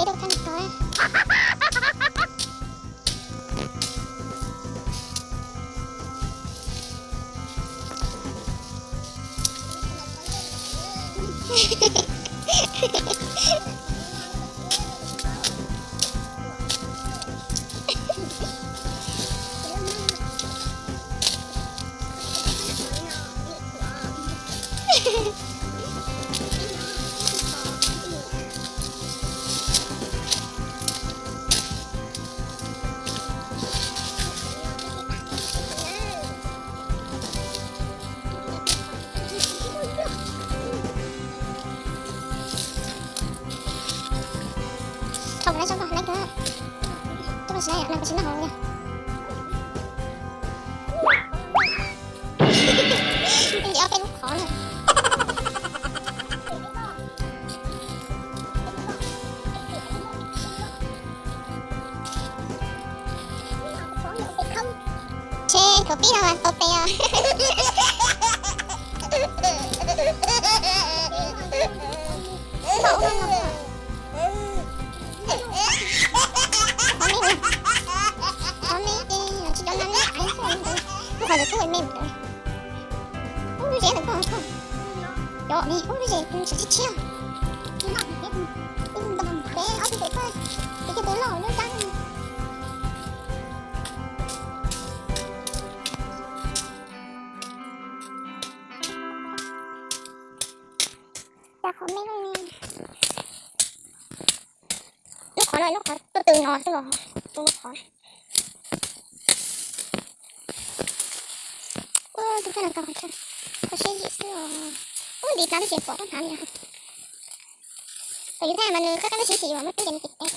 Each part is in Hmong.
Peb rau thaj no. Thaum lawv tso nkaus hlais kawg, tub sis na, kuv tsis noj hauv li. Nce ob peb lub qhov na. Tshe khaum pib no tau tes os. Qhov me, qhov me ces tsis cov no me aiv xwb, lub qhov ntawd twb me ntawd. Ub, lub zeb ntawd koj, cov me, ub, lub zeb tshiab tshiab. Peb ob tug pem pawg, peb cov pem loj lub dab. Cas qhov me loj li. Lub qhov no lub qhov tuaj tw no xwb los, lub qhov. Ua tus thaj no tau qhov tshaj, kho siab zim xwb os. Ub, ntiv plab twb tsis pom koj hnav li. Thaum yus thaj mas nws qab qab twb siv xim uas muaj tib nce me tim tes.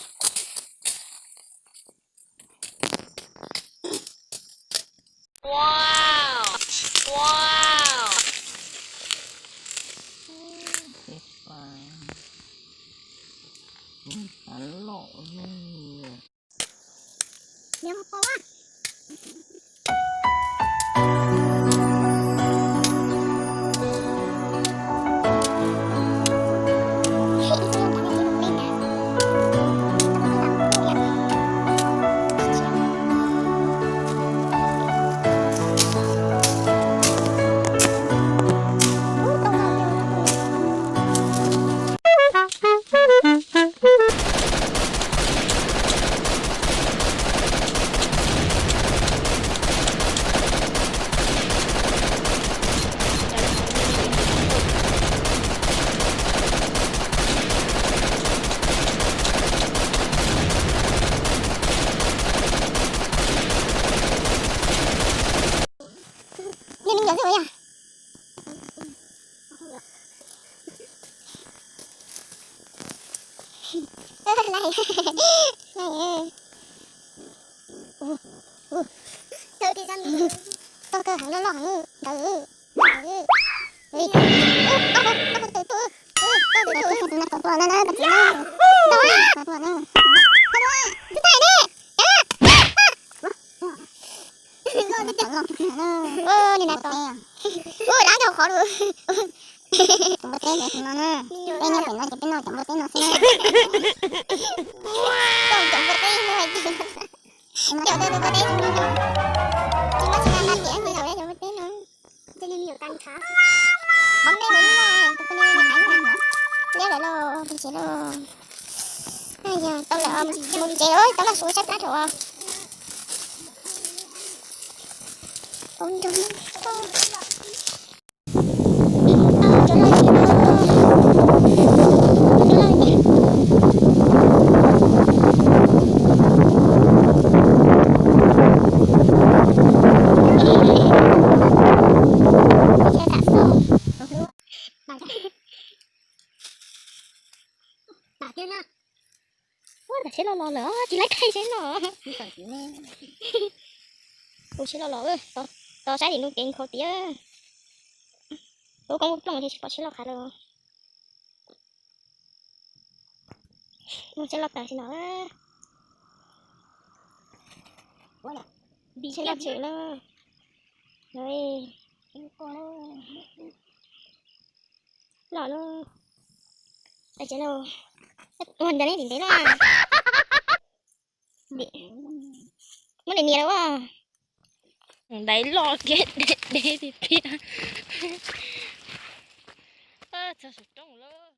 Yog me nyuam xwb yog. Tau kawg heev, loj loj heev ntawd. Ua, nws na tod. Ua, dab nkaus qhov lawm. Cov npua teb no na. Peb nyob pem no ces peb noj cov npua teb no xwb na. Cov npua teb no. Cov npua teb no. Tsis muaj tsis muaj tias cov npua teb no. Cov me nyuam tag nrho. Hov me mus no, tus poj niam me haiv no. Liab lawm lauj, pes tsev lauj. Yog tau lawm, mus tsev lawm, tau lawm, sub saib plab rau. Tam twg na? Ua, tam siab los los lawm, tsis laib thaij siab no. Ua siab los los, tos saib tim ntug kev nkhaus tiag. Ua koob plooj ces tsis pom siab loj qhov lawm. Mus siab loj tas siab no. Siab loj tsum lawm. Los lawm. Pais tsev lawm. Ua cas neb tim ntev lawm. Muab nias nias lawm. Ntaiv loj kiag deb tiag tiag. Txog saum roob lawm.